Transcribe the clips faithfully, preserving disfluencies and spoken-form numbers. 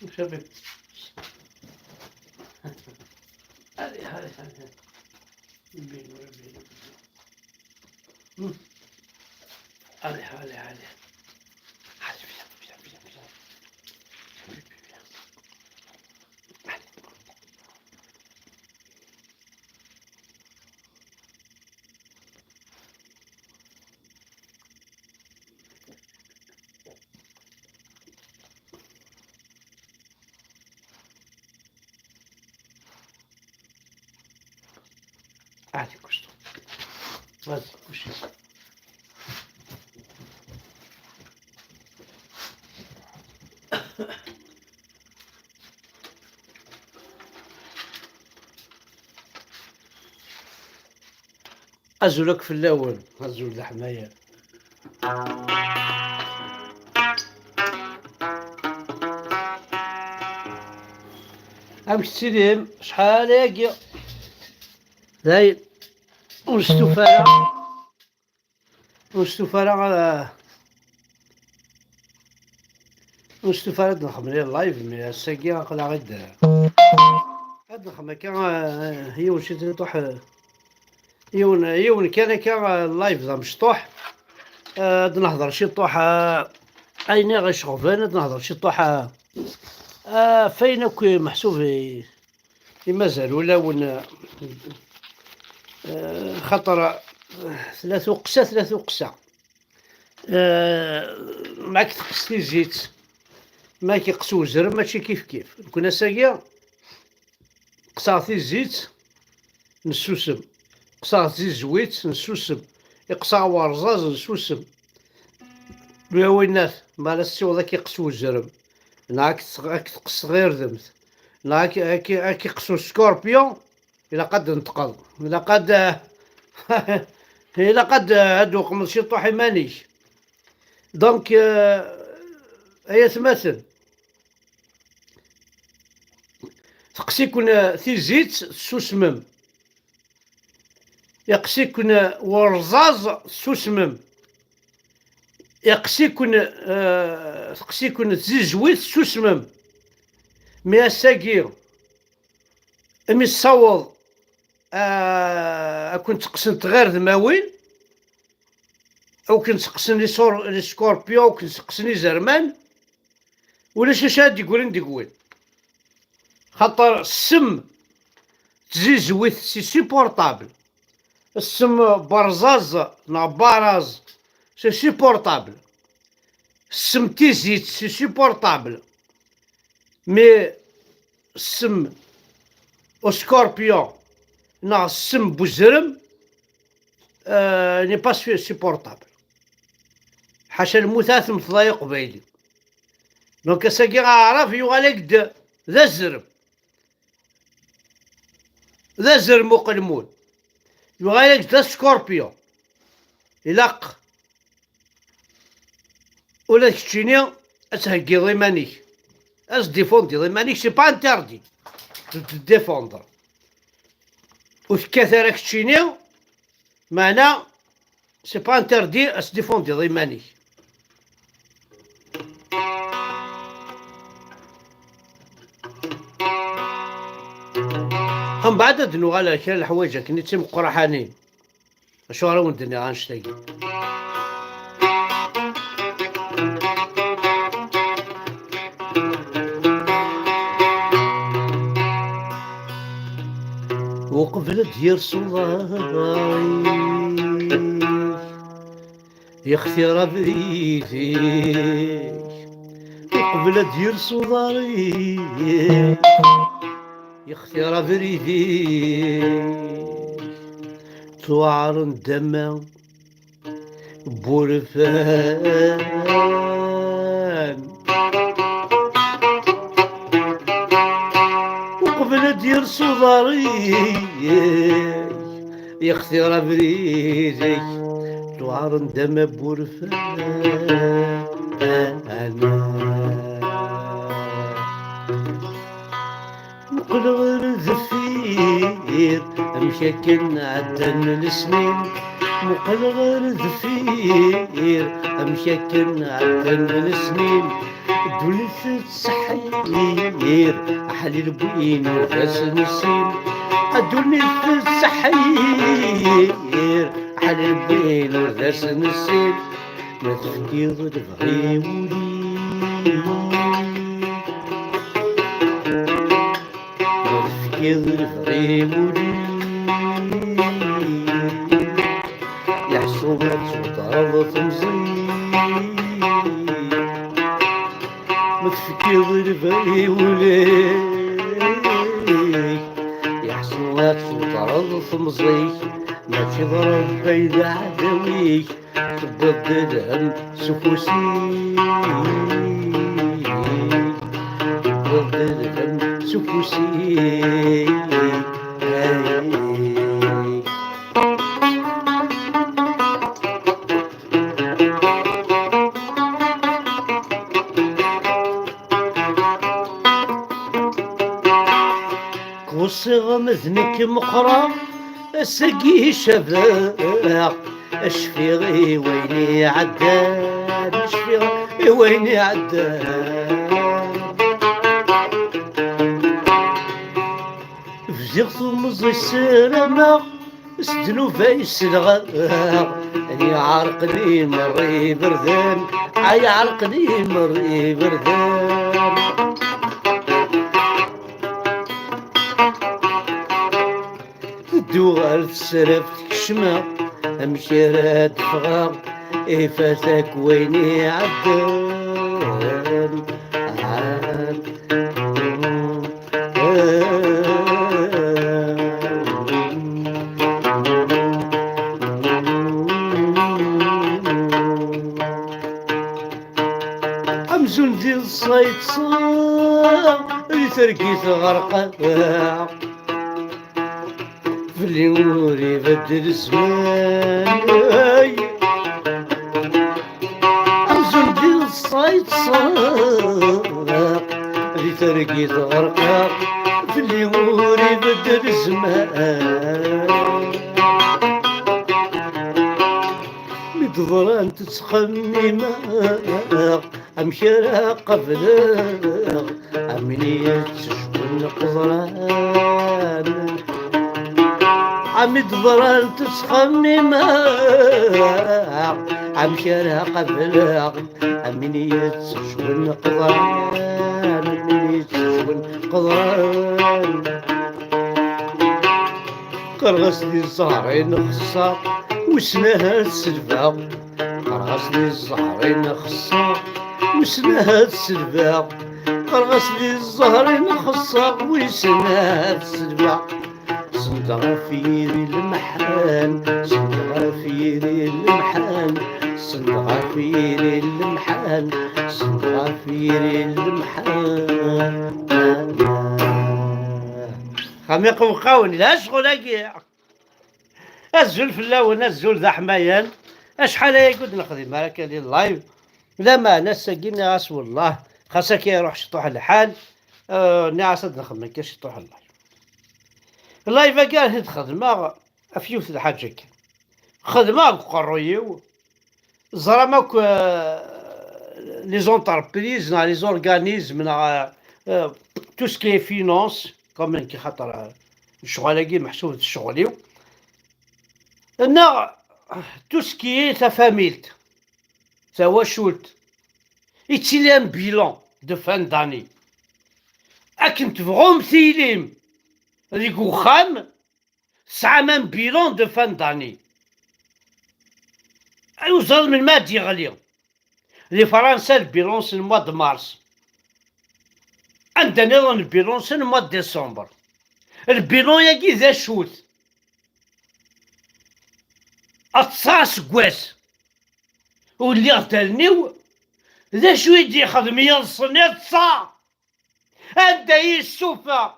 وش أبي؟ هذه، هذه، هذه. بين، بين. مم. هذه، هذه، هذه. هذه فيها، فيها، فيها، فيها. هذه كشطة. هذه كشطة. Azul akk fell-awen, azul d aḥmayan. Amek tettilim? Acḥal ayagi? Dayen, ur nestufa ara. Ur nestufa ara, ah, ur nestufa ara ad nexdem live, mais ass-agi aql-aɣ ad, ad nexdem akka, ah, yiwen ciṭuḥ, ah, yiwen, yiwen kan akka, ah, live d amecṭuḥ. Ah, ad nehder ciṭuḥ, ah, ayen i ɣ-iceɣben, ad nehder ciṭuḥ, ah, ah, f ayen akk meḥsub i, i mazal ulawen, eh, xaṭer, eh, tella tuqqsa, tella tuqqsa. Eh, ma k-teqqes tizit, ma k-iqqes uzrem, mačči kif kif. Nekni ass-agi, qqseɣ tizit, nessusem. Qqseɣ tizizwit, nessusem. Iqqes-aɣ werẓaz, nessusem. Winnat, ma la tessiweḍ ad k-iqqes uzrem, neɣ ad k-, ad k-teqqes tɣirdemt, neɣ ad k-, ad k-, ad k-iqqes uscorpion, ilaq ad d-tneṭqeḍ. Ilaq ad, ilaq ad, ad d-tuqmeḍ ciṭuḥ iman-ik. Donc, euh, ay atmaten, teqqes-iken tizit, tessusmem. Iqqes-iken werẓaz, tessusmem. Iqqes-iken, eh, teqqes-iken tzizwit, tessusmem. Mi ass-agi, mi tessaweḍ, eh, ad ken-tteqqsent tɣirdmawin, ad ken-tteqqsen les sor-, les scorpions, ad ken-tteqqsen izerman, ulac acu ara d-yeggrin deg-wen. Xaṭer ssem tzizwit, c'est supportable. Ssem berẓaẓ neɣ baraz, c'est supportable. Ssem tizit, c'est supportable. Mais ssem au scorpion neɣ ssem buzrem, euh, n'est pas su-, supportable. Ḥaca lmut ara temmteḍ ay aqbayli. Donc ass-agi aɛrab yuɣal-ak-d d azrem. D azrem uqelmun. Yuɣal-ak d ascorpion. Ilaq ula d keččini ad theggiḍ iman-ik. Ad tdifundiḍ iman-ik, c'est pas interdit de te défendre. Ur tekkat ara keččini, meɛna c'est pas interdit ad tdifundiḍ iman-ik. Mbeɛd ad nuɣal ar kra n leḥwayeǧ akken i d timeqqraḥanin. Acuɣer i wen-d-nniɣ annect-agi? Uqbel ad d-yers uḍar-ik, yextir abrid-ik. Uqbel ad d-yers uḍar-ik, yextir abrid-ik. Tuɛren dama n wurfan. Uqbel ad d-yers uḍar-ik, yextir abrid-ik, tuɛren dama n wurfan. Muqel ɣer deffir, amek akken ɛeddan lesnin. Muqel ɣer deffir, amek akken ɛeddan lesnin. Ddunit tettseḥḥir, aḥlil n win ur d as-nessin. Ddunit tettseḥḥir, aḥlil n win ur d as-nessin. Ma tefkiḍ lebɣi i wul-ik, ma tefkiḍ lebɣi i wul-ik, yeḥṣu ad tweḍreḍ temẓi-k. Ma tefkiḍ lebɣi i wul-ik, yeḥṣu ad tweḍreḍ temẓi-k. Mačči d Ṛebbi ay d aɛdaw-ik, tewwiḍ-d lhemm s ufus-ik, tewwiḍ-d lhemm s ufus-ik. Ay. Kusiɣ ma d nekk meqqreɣ, ass-agi cabeɣ, cfiɣ i wayen iɛeddan, cfiɣ i wayen iɛeddan. Bdiɣ tumẓi ssarameɣ, s ddnub ay selɣeɣ, ay iɛerqen i merra iberdan, ay iɛerqen i merra iberdan. Tedduɣal tesraft kecmeɣ, amek ara d-ffɣeɣ, ifat akk wayen iɛeddan. Amzun d iḍsa yeṭṭseɣ, di targit ɣerqeɣ. Fell-i ur ibeddel zzman, ay. Amzun d iḍsa yeṭṭseɣ, di targit ɣerqeɣ. Fell-i ur ibeddel zzman. Mi d-ḍrant ttxemmimeɣ, amek ara qableɣ am win yettecwen qeḍran? Ami d-ḍrant ttxemmimeɣ, amek ara qableɣ am win yettecwen qeḍran, am win yettecwen qeḍran. Qqareɣ-as di zzher-in xeṣṣa, wissen ahat selbeɣ. Qqareɣ-as di zzher-in xeṣṣa, wissen ahat selbeɣ. Qqareɣ-as di zzher-in xeṣṣa, wissen ahat selbeɣ. Send ɣef yiri lemḥan, send ɣef yiri lemḥan, send ɣef yiri lemḥan, send ɣef yiri lemḥan. Xami qewqawen, la ccɣel-agi. Azul fell-awen, azul d aḥmayan. Acḥal ayagi ur d-nexdim ara akka di live. Lameɛna ass-agi nniɣ-as wellah, xas akka iruḥ ciṭuḥ lḥal, eh, nniɣ-as ad nexdem akka ciṭuḥ live. Live-agi ara t-id-xedmeɣ ɣef yiwet n lḥaǧa kan. Xedmeɣ deg uqerruy-iw, ẓram akk, euh, les entreprises neɣ les organismes neɣ, euh, tout ce qui est finance, comme nekk, xaṭer, euh, lecɣal-agi meḥsub d ccɣel-iw, neɣ tout ce qui est tafamilt, tawacult, yettili un bilan de fin d'année. Akken tebɣum tilim deg uxxam, tesɛam un bilan de fin d'année. Ay, ur ẓriɣ melmi ad d-yeɣli. Di Fransa, lbilan-nsen mois de mars. Anda nniḍen lbilan-nsen mois de décembre. Lbilan-agi d acu-t? Aṭas aseggas ur lliɣ d allen-iw. D acu i d-yexdem yiḍes-nni aṭas? Anda i yessufeɣ?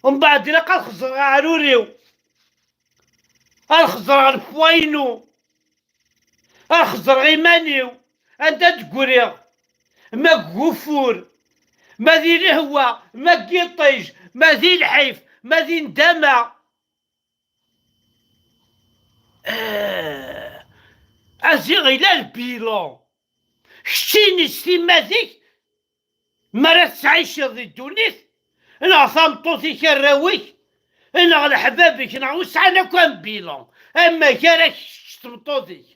Mbeɛd ilaq ad xeẓreɣ aɛrur-iw, ad xeẓreɣ lefwa-inu, ad xeẓreɣ iman-iw, anda d-ggriɣ, ma deg ugeffur, ma di lehwa, ma deg yiṭij, ma di lḥif, ma di ndama. Ah, aziɣ ila lbilan. Keččini s timmad-ik, Mi ara tettɛiceḍ di ddunit, neɣ tameṭṭut-ik, arraw-ik, neɣ leḥbab-ik, neɣ ur sɛan akk un bilan. Amek ara kečč d tmeṭṭut-ik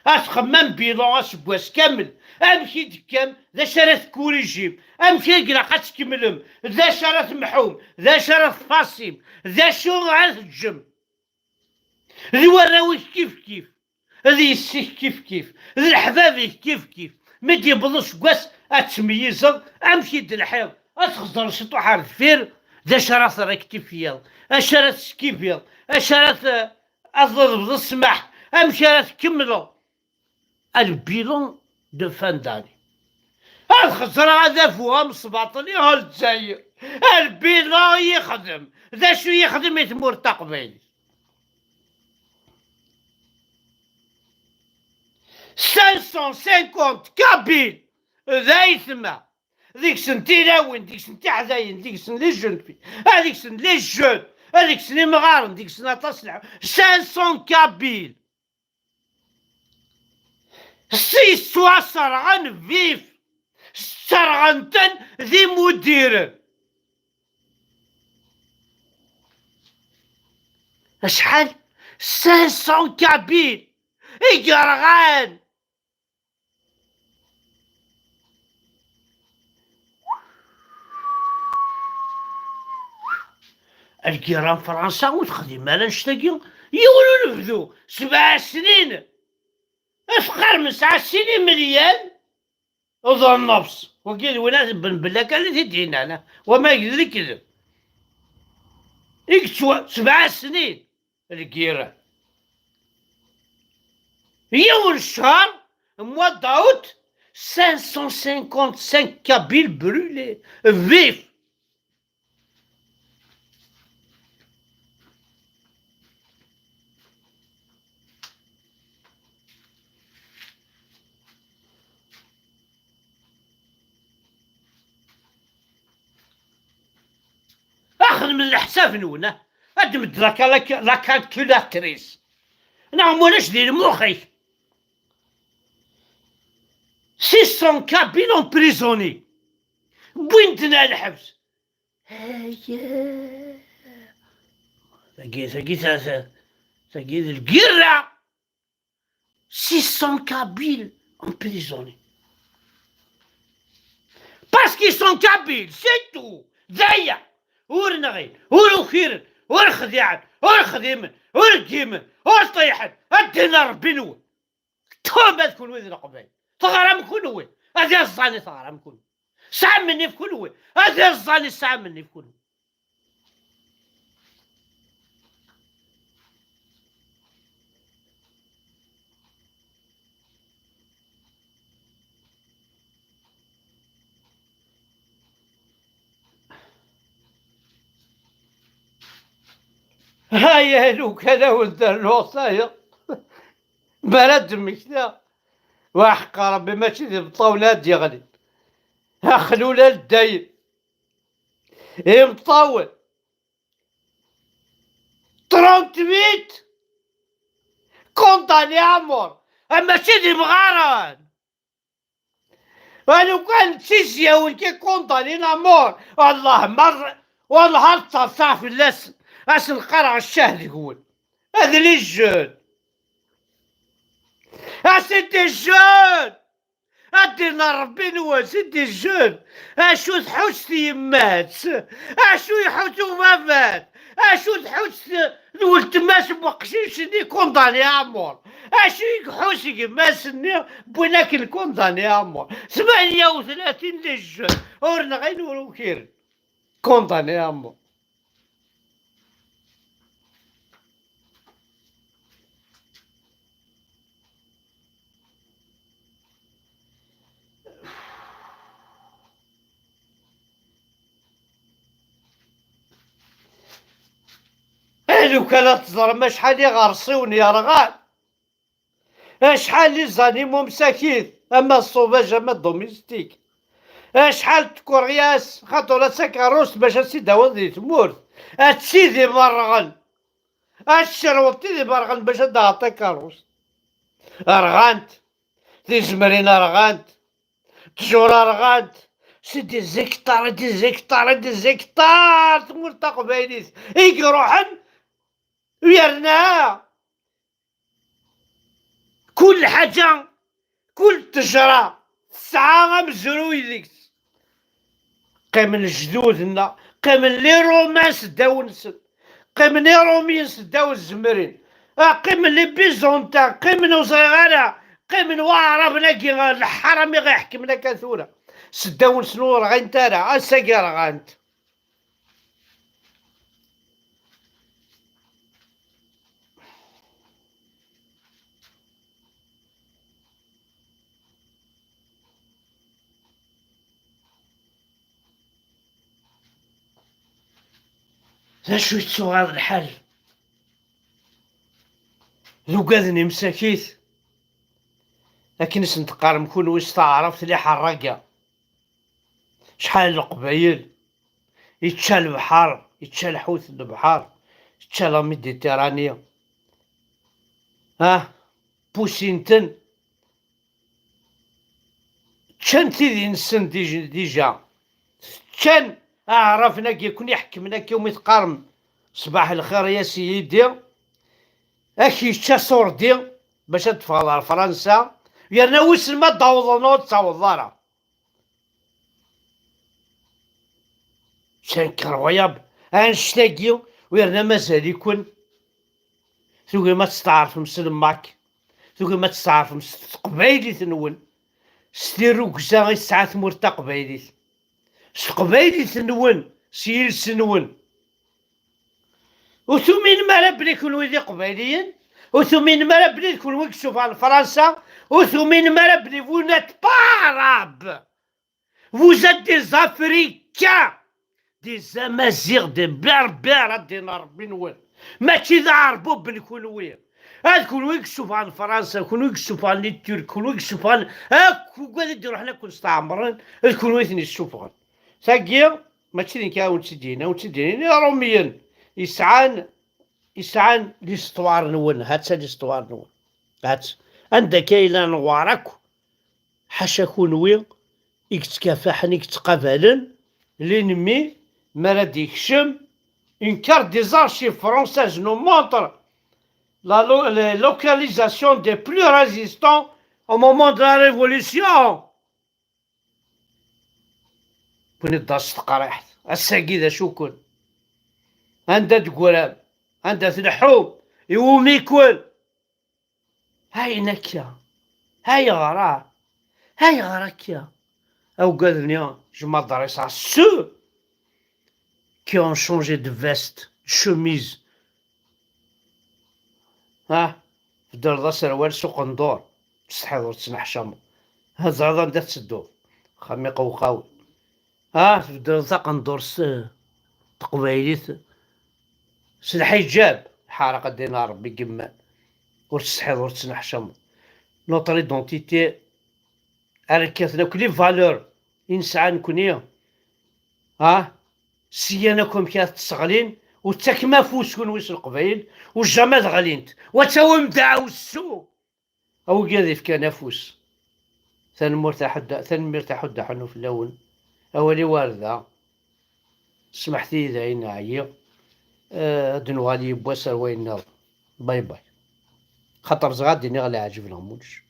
ad txemmem bilan aseggas kamel? Amek i d-tekkam? D acu ara tekkurijim? Amek i ilaq ad tkemmlem? D acu ara temḥum? D acu ara tfasim? D acu ara teǧǧem? D warraw-ik kifkif, d yessi-k kifkif, d leḥbab-ik kifkif. Mi d-yewweḍ useggas, ad tmeyyizeḍ amek i d-telḥiḍ, ad txeẓẓreḍ ciṭuḥ ar deffir, d acu ara trektifiyeḍ, acu ara teskibiḍ, acu ara t-, ad teḍlbeḍ ssmaḥ, amek ara tkemmleḍ. Le bilan de fin d'année. Ad xeẓreɣ adabu amesbaṭli ɣer Lezzayer. Le bilan yexdem. D acu yexdem i tmurt taqbaylit? Cinq cent cinquante Kabyles d aytma. Deg-sen tilawin, deg-sen tiḥdayin, deg-sen les jeunes filles, ah, deg-sen les jeunes, ah, deg-sen imɣaren, deg-sen aṭas n lḥu-, cinq cents Kabyles. Sserɣen vif, sserɣen-ten d imudiren. Acḥal? Cinq cents Kabyles i yerɣan. Lgirra n Fransa ur texdim ara annect-agi, yiwen unebdu, sebɛa snin, afqar nesɛa sin imelyan d nnefs. Wagi d win ad ben bella kan i t-id-yennan, wama yegdel ikdeb. I yettwa sebɛa snin lgirra. Yiwen ccher, mois d'août, cinq cent cinquante-cinq Kabyles brûlés vifs. Xedmen leḥsab-nwen, ah. Ad d-medden la cal-, la calculatrice. Neɣ ma ulac di lmux-ik. Six cents Kabyles emprisonnés. Wwin-ten ar lḥebs. Aya. Tagi, tagi, ta-, ta-, tagi d lgirra. Six cents Kabyles emprisonnés. Parce qu'ils sont Kabyles, c'est tout. D aya. Ur nɣin, ur ukiren, ur xdiɛen, ur xdimen, ur ggimen, ur ṭṭiḥen. Ad d-inin Ṛebbi-nwen. Tum ad kunwi d Leqbayel. Teɣram kunwi. Ad iẓẓan i teɣram kunwi. Sɛan nnif kunwi. Ad iẓẓan i sɛan nnif kunwi. Aya lukan a wen-d-rnuɣ tayeḍ. Mi ara d-mmektiɣ, waḥeqqa Ṛebbi mačči d imeṭṭawen ad d-yeɣlin. Axlul a dayem. Imeṭṭawen. Trente-huit condamnés à mort. A mačči d imɣaren. Lukan d tizyawin ki condamnés à mort, Allah, ma, wallah, ad ṭṭerṣeɣ fell-asen. Ad sen-qqareɣ ccah deg-wen. Ad les jeunes. Ah, c'est des jeunes. Ad d-inin Ṛebbi-nwen, c'est des jeunes. Acu tḥuss tyemmat? Acu iḥuss ubabat? Acu tḥuss d weltma-s n weqcic-nni condamné à mort? Acu i iḥuss gma-s-nni wwin akken condamné à mort? Tmanya u tlatin les jeunes, ur nɣin ur ukiren. Condamné à mort. Eh, lukan ad teẓrem acḥal iɣersiwen yerɣan. Acḥal les animaux msakit, ama sauvage, ama domestique. Acḥal n tkeryas, xaṭer la takeṛṛust bac ad tt-id-tawiḍ di tmurt. Ad tt-id imerɣen. Ad tcerweḍ tid imerɣen bac ad d-taɣeḍ takeṛṛust. Rɣant. Tizemrin rɣant. Ttjur rɣant. C'est des hectares et des hectares et des hectares tmurt taqbaylit i iruḥen, yerna kul ḥaǧa, kul ttejra tesɛa amezruy deg-s. Qqimen lejdud-nneɣ, qqimen les Romains seddaw-nsen, qqimen Iṛumiyen seddaw tzemrin, ah, qqimen les Byzantins, qqimen ur ẓriɣ ara, qqimen Waɛraben-agi leḥram i ɣ-iḥekmen akka tura, seddaw-nsen ur rɣint ara, ass-agi rɣant. D acu yettuɣaḍ lḥal d ugaden imsakit, akken i sen-teqqarem kunwi s taɛrabt liḥerraga? Acḥal n leqbayel yečča lebḥer, yečča lḥut n lebḥer, yečča la Méditerranée. Ah, pusin-ten, ččan tidi-nsen dij-, dija. Ččan aɛraben-agi i ken-iḥekmen akka umi teqqarem ṣbaḥ lxir ya siyidi, ak yečča ṣurdi bac ad teffɣeḍ ɣer Fransa, yerna wissen ma d-awḍen ur d-tawḍeḍ ara. C'est incroyable. Annect-agi, yerna mazal-iken tugim ad testeɛrfem s lmak, tugim ad testeɛrfem s teqbaylit-nwen, s tirrugza i tesɛa tmurt taqbaylit, s teqbaylit-nwen, s yiles-nwen. Ur tuminem ara belli kunwi d iqbayliyen, ur tuminem ara belli d kunwi i yessufɣen Fransa, ur tuminem ara belli vous n'êtes pas arabes. Vous êtes des Africains, des Amaziɣ, des Berbères, ad d-inin Ṛebbi-nwen. Mačči d Aɛerbuben kunwi. Ad kunwi i yessufɣen Fransa, kunwi i yessufɣen les Turcs, kunwi i yessufɣen akk ugad i d-iruḥen ad ken-steɛmren, d kunwi i ten-yessufɣen. Tagi, mačči d nekk ara wen-tt-id-yini, ad wen-tt-id-yini Iṛumiyen yesɛan, yesɛan l'histoire-nwen, ha-tt-a l'histoire-nwen. Ha-tt. Anda akka yella newɛer akk, ḥaca kunwi i yettkafaḥen, i yettqabalen l'ennemi mi ara d-yekcem. Une carte des archives françaises nous montre la lo-, les localisations des plus résistants au moment de la Révolution. Win d-as teqriḥt, ass-agi d acu-ken? Anda d-teggram? Anda tleḥḥum? Iwumi-ken? Ayen akka? Ayɣer? Ayɣer akka? Awgad-nni, je m'adresse à ceux qui ont changé de veste, de chemise. Ha? Tbeddleḍ aserwal s uqendur, tsetḥiḍ ur tettneḥcameḍ. Ha, teẓriḍ anda tettedduḍ? Axxam iqewqawen. Ah, tbeddleḍ taqendurt s, eh, teqbaylit s lḥiǧab. Ḥareq ad d-inin Ṛebbi gemman. Ur tsetḥiḍ, ur tettneḥcameḍ. Notre identité, ara kkaten akk les valeurs i nesɛa nekni. Ah, syan akk amek ara t-sseɣlin, ur ttakem afus kunwi s Leqbayel, ur jamais ad ɣlint. Wa ttawim-d aɛewsu. A wigad ifkan afus. Tanemmirt a Ḥudda, tanemmirt a Ḥudda Ḥannu fell-awen. Awal-iw ar da. Smeḥt-iyi dayen ɛyiɣ. Eh, ad nuɣal yiwwas ar wayen nniḍen. Bye bye. Xaṭer ẓriɣ ad d-iniɣ leɛǧeb neɣ mulac.